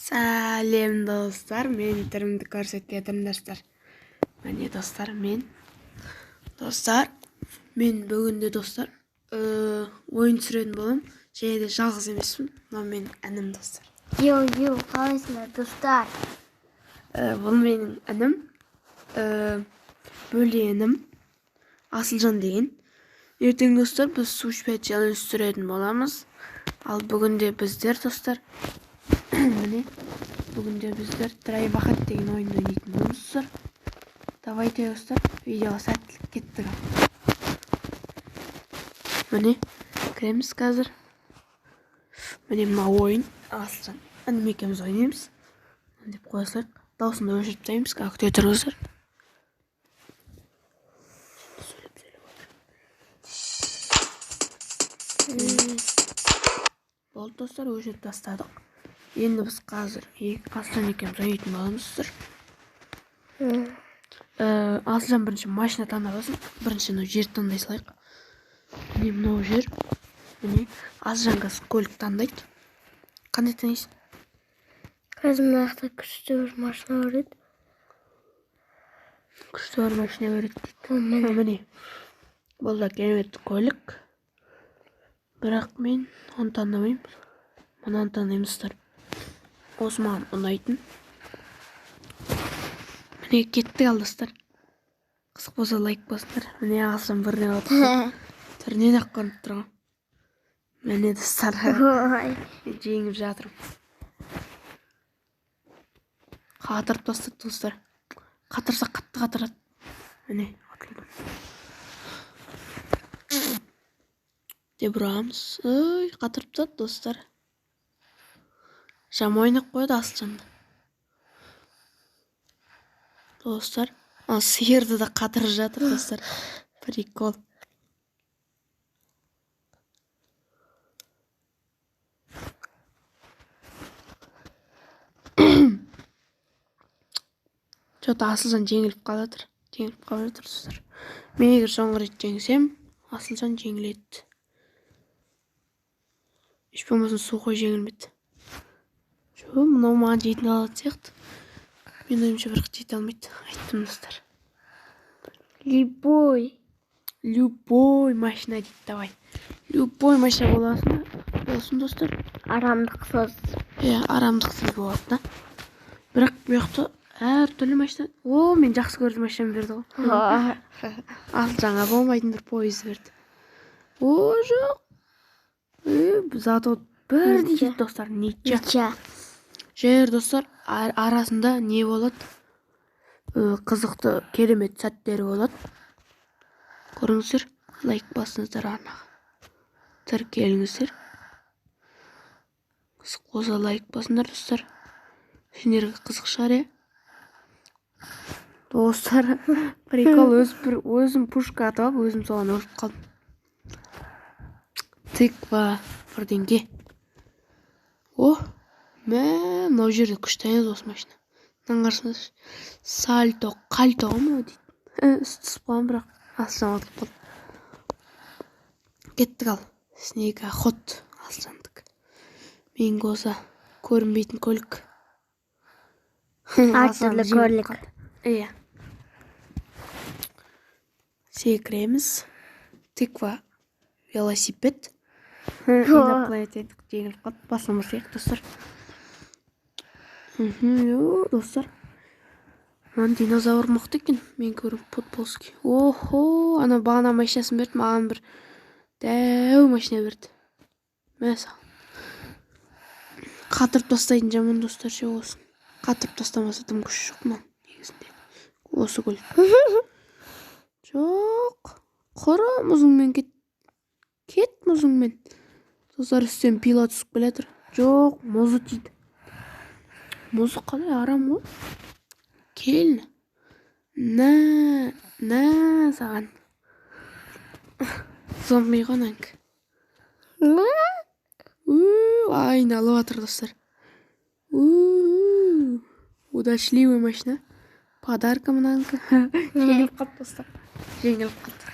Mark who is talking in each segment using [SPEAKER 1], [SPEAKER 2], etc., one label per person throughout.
[SPEAKER 1] Сәлем, достар, мен түрімді көрсетпей жатырмын, достар. Міне, достар, мен. Достар, мен бүгінде, достар, ойын түсіретін боламын. Және де жалғыз емеспін. Мынау менің інім, достар.
[SPEAKER 2] Йоу, йоу, қалайсыңдар, достар?
[SPEAKER 1] Бұл менің інім, бөле інім, Асылжан деген. Ертең, достар, біз су 5 челлендж түсіретін боламыз. Ал бүгінде біздер, достар, міне, бүгінде біздер Драйвахат деген ойынды ойнайтын боламыз, достар. Давайте, достар, видеоға сәттілік, кеттік. Міне, кіреміз қазір. Міне, мына ойын Асылжан інім екеуміз ойнаймыз. Деп қоя салайық. Дауысын да өшіріп тастаймыз, күте тұрыңыздар. Сөйлеп сөйлеп отыр. Болды, достар, өшіріп тастадық. Енді біз қазір Асылжан екеуміз ойнайтын боламыз, достар. Асылжан бірінші машина таңдап алсын. Бірінші мынау жерді таңдай салайық. Міне, мынау жер. Міне, Асылжан қазір көлік таңдайды. Қандай таңдайсың?
[SPEAKER 2] Қазір мына жақта күшті бір машина бар еді.
[SPEAKER 1] Күшті бір машина бар еді дейді.
[SPEAKER 2] Міне.
[SPEAKER 1] Міне. Бұл да керемет көлік. Бірақ мен оны таңдамаймын. Мынаны таңдаймын, достар. Осы маған ұнайтын. Міне, кеттік ал, достар. Қызық болса, лайк басыңдар. Міне, Асылжан бірден алып түрінен ақ көрініп тұр ғой. Міне, достар.
[SPEAKER 2] Ой.
[SPEAKER 1] Мен жеңіп жатырмын. Қатырып тастады, достар. Қатырса қатты қатырады. Міне, ұтылдым. Деп ұрамыз. Ой, қатырып тастады, достар. Жаман ойнап қойды Асылжанды. Достар, ана сиырды да қатырып жатыр, достар. Прикол. Чё-то Асылжан жеңіліп қалып жатыр. Жеңіліп қалып жатыр, достар. Мен егер соңғы рет жеңсем, Асылжан жеңіледі. Еш болмаса сухой жеңілмеді. Жо, мынау маған жейтін алатын сияқты. Менің ойымша, бірақ жете алмайды. Айттым, достар.
[SPEAKER 2] Любой.
[SPEAKER 1] Любой машина дейді, давай. Любой машина боласың. Болсын, достар.
[SPEAKER 2] Арамдықсыз.
[SPEAKER 1] Иә, арамдықсыз болады да. Бірақ бұл жақта әртүрлі машина. О, мен жақсы көретін машинам берді ғой. Ал жаңа болмайтын бір пойыз берді. О, жоқ. Зато бірдей
[SPEAKER 2] Ничья.
[SPEAKER 1] жетті, достар. Ничья.
[SPEAKER 2] Ничья.
[SPEAKER 1] Жер, достар, арасында не болады? Қызықты, керемет сәттері болады. Көріңіздер, лайк басыңыздар арнаға. Тіркеліңіздер. Қызық болса, лайк басыңдар, достар. Сендерге қызық шығар, иә? Достар, прикол, бір өзім пушка атып алып, өзім соған өліп қалдым. Тыква бірдеңке. О, мә, мынау жерде күшті еді осы машина. Мынаның қарасаңдаршы. Сальто, кальто ғой мынау дейді. Үсті түсіп қалған, бірақ Асылжан ұтылып қалды. Кеттік ал. Снегоход Асылжандікі. Менікі болса көрінбейтін көлік.
[SPEAKER 2] Әртүрлі
[SPEAKER 1] Асылжан жеңіліп
[SPEAKER 2] көлік.
[SPEAKER 1] қалды. Иә. Секіреміз. Тыква велосипед. Инопланетяндық жеңіліп қалды. Басынан бастайық, достар. Достар. Мына динозавр мықты екен. Мен көріп футболский. Охо, ана бағана машинасын берді, маған бір дәу машина берді. Мә саған. Қатырып тастайтын жаман, достар, ше болсын. Қатырып тастамаса тым күші жоқ мынаның негізінде. Осы көлік. Жоқ. Қара мұзыңмен кет. Кет мұзыңмен. Достар, үстен пила түсіп келе жатыр. Жоқ, мұзы тиді. Мұзы қалай арам ғой? Кел. На, на саған. Зомби ғой мынанікі. Айналып жатыр, достар. Удачливый машина. Подарка мынанікі. Жеңіліп қалды, достар. Жеңіліп қалды.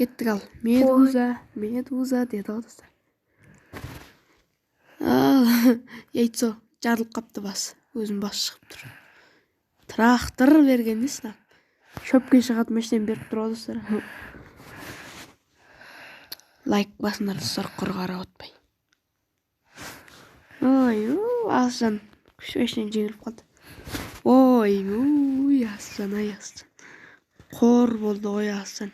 [SPEAKER 1] Кеттік ал. Медуза, медуза деді ғой, достар. Ал. Яйцо жарылып қапты басы. Өзім басы шығып тұр. Трактор берген несі? Шөпке шығатын машинаны беріп тұр ғой достар. Лайк басыңдар достар, құр қарап отпай. Ой, Асылжан күшті машинамен жеңіліп қалды. Ой, ой, Асылжан, ай Асылжан. Қор болды ғой Асылжан.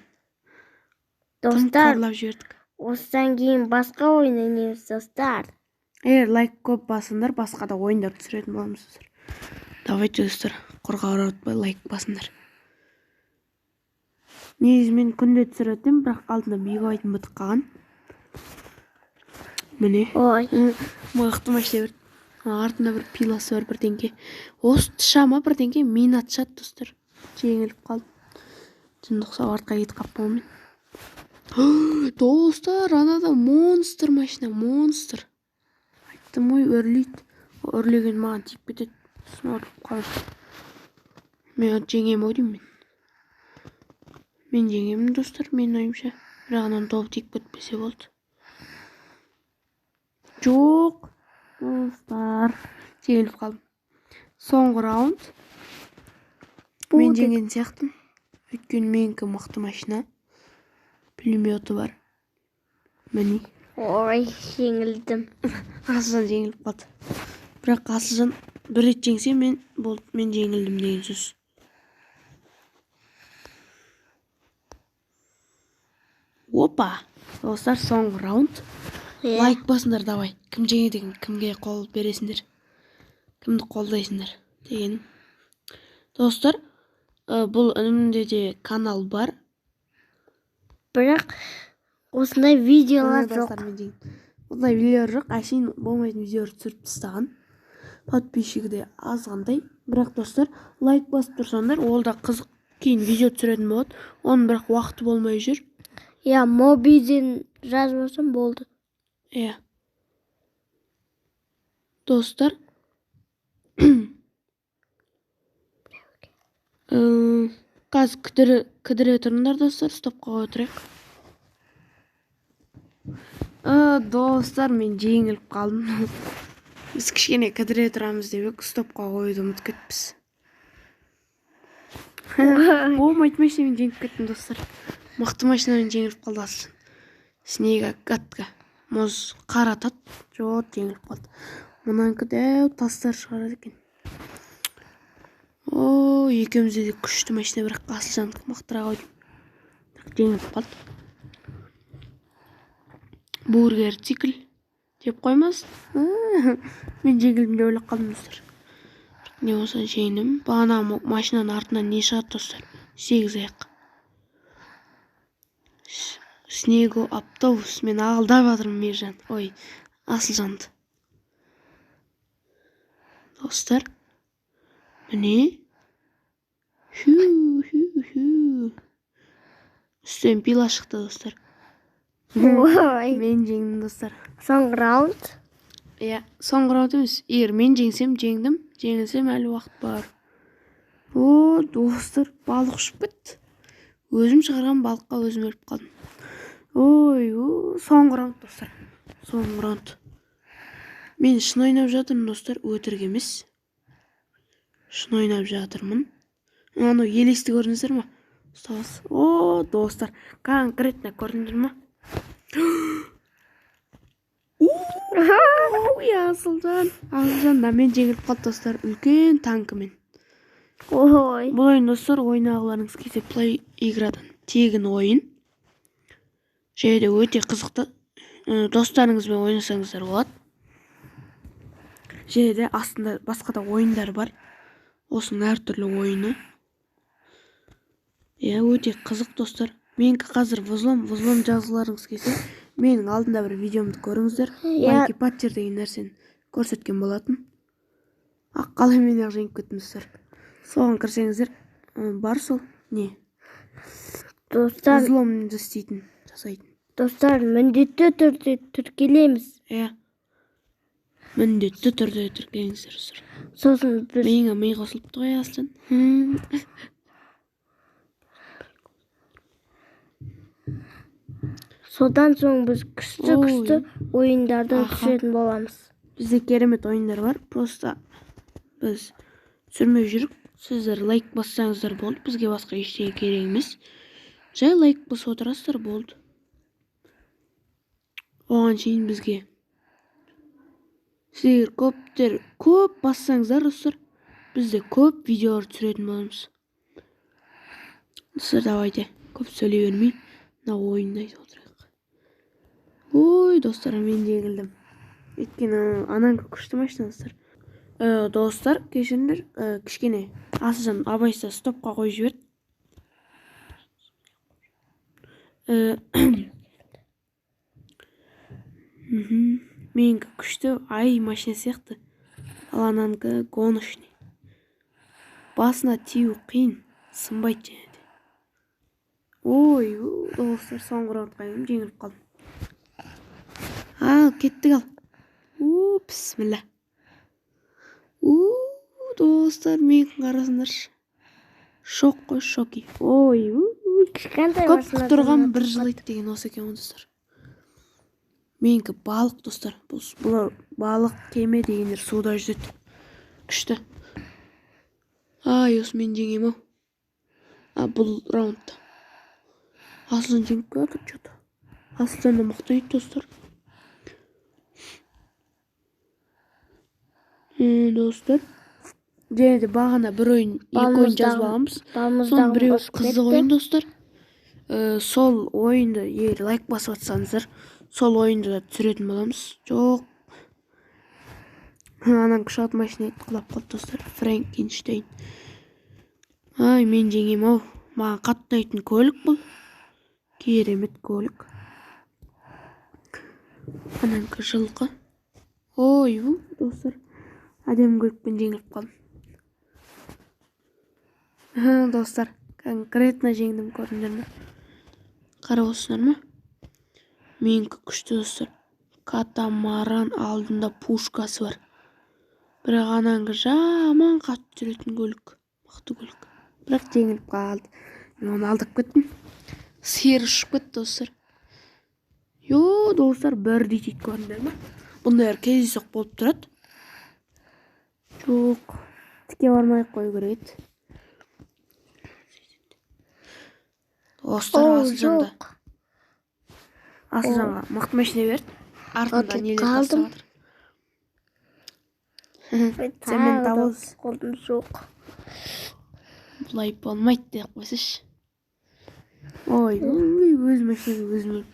[SPEAKER 2] Достар,
[SPEAKER 1] қорлап жібердік.
[SPEAKER 2] Осыдан кейін басқа ойын ойнаймыз достар.
[SPEAKER 1] Егер лайк көп басыңдар, басқа да ойындар түсіретін боламыз достар. Давайте достар, құр қарап отпай лайк басыңдар. Негізі мен күнде түсіретін, бірақ алдында мегабайтым бітіп қалған. Міне.
[SPEAKER 2] Ой.
[SPEAKER 1] Мықты машина берді. Артында бір пиласы бар бірдеңке. Осы тыша ма бірдеңке? Мина тышады достар. Жеңіліп қалдым. Жынды ұқсап артқа кетіп қалыппын мен. Достар, анада монстр машина, монстр. Айттым ғой, өрлейді. Өрлеген маған тиіп кетеді. Сосын ұрып қалады. Мен жеңемін ау деймін мен. Мен жеңемін достар, менің ойымша. Бірақ ананы доп тиіп кетпесе болды. Жоқ, достар, жеңіліп қалдым. Соңғы раунд. Мен жеңген сияқтымын. Өйткені менікі мықты машина. Пулеметі бар. Міне.
[SPEAKER 2] Ой, жеңілдім.
[SPEAKER 1] Асылжан жеңіліп қалды. Бірақ Асылжан бір рет жеңсе, мен болды, мен жеңілдім деген сөз. Опа! Достар, соңғы раунд. Лайк басыңдар, давай. Кім жеңеді екен, кімге қол бересіңдер? Кімді қолдайсыңдар деген. Достар, бұл інімде де канал бар.
[SPEAKER 2] Бірақ осындай видеолар жоқ.
[SPEAKER 1] Осындай видеолар жоқ, әшейін болмайтын видеолар түсіріп тастаған. Подписчигі де азғандай. Бірақ достар, лайк басып тұрсаңдар, ол да қызық кейін видео түсіретін болады. Оның бірақ уақыты болмай жүр.
[SPEAKER 2] Я, мобиден жазбасам болды.
[SPEAKER 1] Иә. Достар, қазір кідіре тұрыңдар достар, стопқа қоя тұрайық. Достар, мен жеңіліп қалдым. Біз кішкене кідіре тұрамыз деп едік, стопқа қоюды ұмытып кетіппіз. Болмайтын машинамен жеңіп кеттім достар. Мықты машинамен жеңіліп қалды Асылжан. Снегокатка. Мұз қар атады. Жоқ, жеңіліп қалды. Мұнанікі дәу тастар шығарады екен. О, екеумізде де күшті машина, бірақ Асылжандікі мықтырақ ау деймін. Бірақ жеңіліп қалды. Бургер цикл деп қоймас. Мен жеңілдім деп ойлап қалдым достар. Бірақ не болса жеңдім. Бағана машинаның артынан не шығады достар? 8 аяқ. Снего автобус. Мен ағылдап жатырмын Мейіржан. Ой, Асылжанды. Достар, міне. Хю, хю, хю. Үстінен пила шықты достар.
[SPEAKER 2] Ой.
[SPEAKER 1] Мен жеңдім достар.
[SPEAKER 2] Соңғы раунд.
[SPEAKER 1] Иә, соңғы раунд емес. Егер мен жеңсем, жеңдім. Жеңілсем әлі уақыт бар. О, достар, балық ұшып кетті. Өзім шығарған балыққа өзім өліп қалдым. Ой, соңғы раунд достар. Соңғы раунд. Мен шын ойнап жатырмын достар, өтірік емес. Шын ойнап жатырмын. Анау елесті көрдіңіздер ма? Ұстаз. О, достар, конкретно көрдіңдер ма? Ой, Асылжан. Асылжан да мен жеңіліп қалды достар, үлкен танкімен.
[SPEAKER 2] Ой.
[SPEAKER 1] Бұл ойын достар, ойнағыларыңыз келсе Play иградан тегін ойын. Және де өте қызықты. Достарыңызбен ойнасаңыздар болады. Және де астында басқа да ойындар бар. Осының әртүрлі ойыны. Иә, өте қызық достар. Менікі қазір взлом жазғыларыңыз келсе, менің алдында бір видеомды көріңіздер. Лайки патчер деген нәрсені көрсеткен болатын. Ақ қалай мен ақ жеңіп кеттім достар. Соған кірсеңіздер, бар сол не?
[SPEAKER 2] Достар,
[SPEAKER 1] взломды істейтін, жасайтын.
[SPEAKER 2] Достар, міндетті түрде тіркелеміз.
[SPEAKER 1] Иә. Міндетті түрде тіркеліңіздер достар.
[SPEAKER 2] Сосын біз
[SPEAKER 1] миыңа ми қосылыпты ғой Асылжан.
[SPEAKER 2] Содан соң біз күшті-күшті ойындарды түсіретін боламыз.
[SPEAKER 1] Бізде керемет ойындар бар. Просто біз түсірмей жүріп, сіздер лайк бассаңыздар болды. Бізге басқа ештеңе керек емес. Жай лайк басып отырасыздар, болды. Оған шейін бізге сіздер көп бассаңыздар, достар, бізде көп видеолар түсіретін боламыз. Достар, давайте көп сөйлей бермей, мына ойынды айтып отырайық. Ой, достар, мен жеңілдім. Өйткені ананікі күшті машина, достар. Достар, кешіріңдер, кішкене Асылжан абайсызда стопқа қойып жіберді. Менікі күшті ай машина сияқты. Ал ананікі гоночный. Басына тию қиын, сынбайды және де. Ой, достар, соңғы раундқа келдім, жеңіліп қалдым. Ал, кеттік ал. У, бісміллә. У, достар, менікін қарасаңдаршы. Шок қой, шоки. Ой,
[SPEAKER 2] Кішкентай
[SPEAKER 1] көп құтырған бір жылайды деген осы екен ғой, достар. Менікі балық, достар. Бұл балық, кеме дегендер суда жүзеді. Күшті. Ай, осы мен жеңем ау. А, бұл раундта. Асылжан жеңіп келатыр, чё-то. Асылжан да мықты дейді, достар. Достар. Және де бағана бір ойын, екі ойын жазып алғанбыз. Соның біреуі қызық ойын, достар. Сол ойынды егер лайк басып жатсаңыздар, сол ойынды да түсіретін боламыз. Жоқ. Ананың күші машина еді, құлап қалды, достар. Франкенштейн. Ай, мен жеңем ау. Маған қатты ұнайтын көлік бұл. Керемет көлік. Ананікі жылқы. Ой, достар. Әдемі көлікпен жеңіліп қалдым. Достар, конкретно жеңдім, көрдіңдер ме? Қарап отырсыңдар ма? Менікі күшті, достар. Катамаран, алдында пушкасы бар. Бірақ ананікі жаман қатты жүретін көлік. Мықты көлік. Бірақ жеңіліп қалды. Мен оны алдап кеттім. Сиыр ұшып кетті, достар. Йо, достар, бірдей тиді, көрдіңдер ме? Бұндайлар кездейсоқ болып тұрады. Жоқ, тіке бармай ақ қою керек еді. Достар, Асылжанды. Асылжанға мықты машина берді. Артында нелер тастап жатыр. Сен мені табылсың.
[SPEAKER 2] Қолым жоқ.
[SPEAKER 1] Бұлай болмайды деп қойсайшы. Ой, өз машинамды өзім.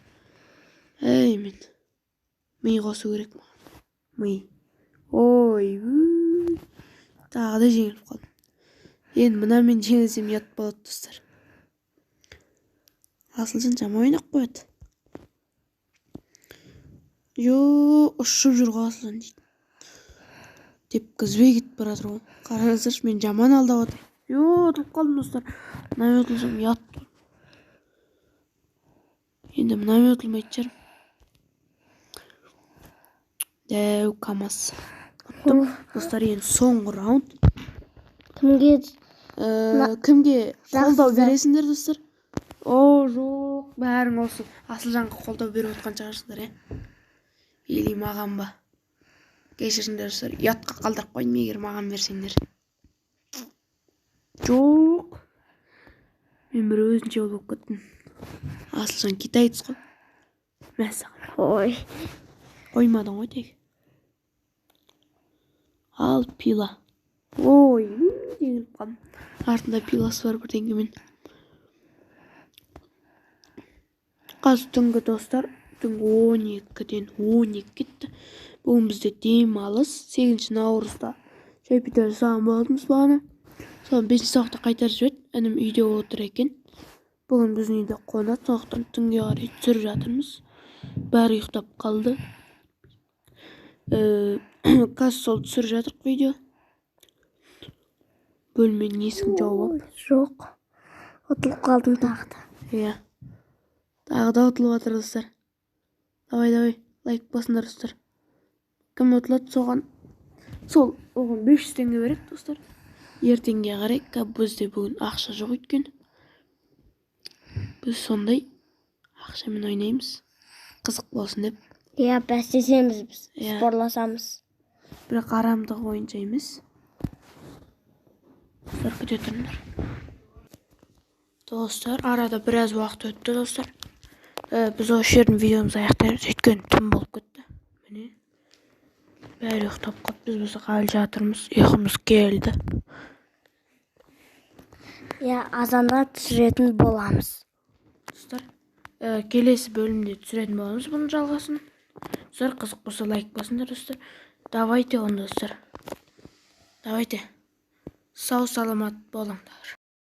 [SPEAKER 1] Ей, мен ми қосу керек маған. Ми. Ой, тағы да жеңіліп қалдым. Енді мынамен жеңілсем ұят болады, достар. Асылжан жаман ойнап қояды. Йо, ұшып жүр ғой Асылжан дейді. Тепкізбей кетіп бара жатыр ғой. Қараңыздаршы, мен жаман алдап жатырмын. Йо, ұтылып қалдым, достар. Мынамен ұтылсам ұят. Енді мынамен ұтылмайтын шығармын. Дәу КамАЗ. Ұттым. Достар, енді соңғы раунд.
[SPEAKER 2] Кімге
[SPEAKER 1] Кімге қолдау бересіңдер, достар? О, жоқ, бәрің осы Асылжанға қолдау беріп отқан шығарсыңдар, е? Или маған ба? Кешіріңдер, достар, ұятқа қалдырып қойдым, егер маған берсеңдер. Жоқ. Мен бір өзінше болып кеттім. Асылжан китаец қой. Мәссаған.
[SPEAKER 2] Ой.
[SPEAKER 1] Қоймадың ғой тек. Ал пила. Ой, жеңіліп қалдым. Артында пиласы бар бірдеңемен. Қазір түнгі, достар, түнгі 12-ден 12 кетті. Бүгін бізде демалыс, 8 наурызда шай питер жасаған болатынбыз бағана. Соны 5 сағатта қайтарып жіберді. Інім үйде отыр екен. Бүгін біздің үйде қонады, сондықтан түнге қарай түсіріп жатырмыз. Бәрі ұйықтап қалды. Қазір сол түсіріп жатырық видео. Бөлменің есігін жауып алып.
[SPEAKER 2] Жоқ. Ұтылып қалдым тағы да.
[SPEAKER 1] Иә. Тағы да ұтылып жатыр, достар. Давай, давай, лайк басыңдар, достар. Кім ұтылады, соған сол оған 500 теңге береді, достар. Ертеңге қарай, бізде бүгін ақша жоқ өйткені. Біз сондай ақшамен ойнаймыз. Қызық болсын деп.
[SPEAKER 2] Иә, бәстесеміз біз, спорласамыз.
[SPEAKER 1] Бірақ арамдығы бойынша емес. Достар, күте тұрыңдар. Достар, арада біраз уақыт өтті, достар. Біз осы жерден видеомызды аяқтаймыз, өйткені түн болып кетті. Міне, бәрі ұйықтап қалды, біз болсақ әлі жатырмыз, ұйқымыз келді.
[SPEAKER 2] Иә, азанда түсіретін боламыз.
[SPEAKER 1] Достар, келесі бөлімде түсіретін боламыз бұның жалғасын. Достар, қызық болса, лайк басыңдар, достар. Давайте онда, достар, давайте, сау саламат болыңдар.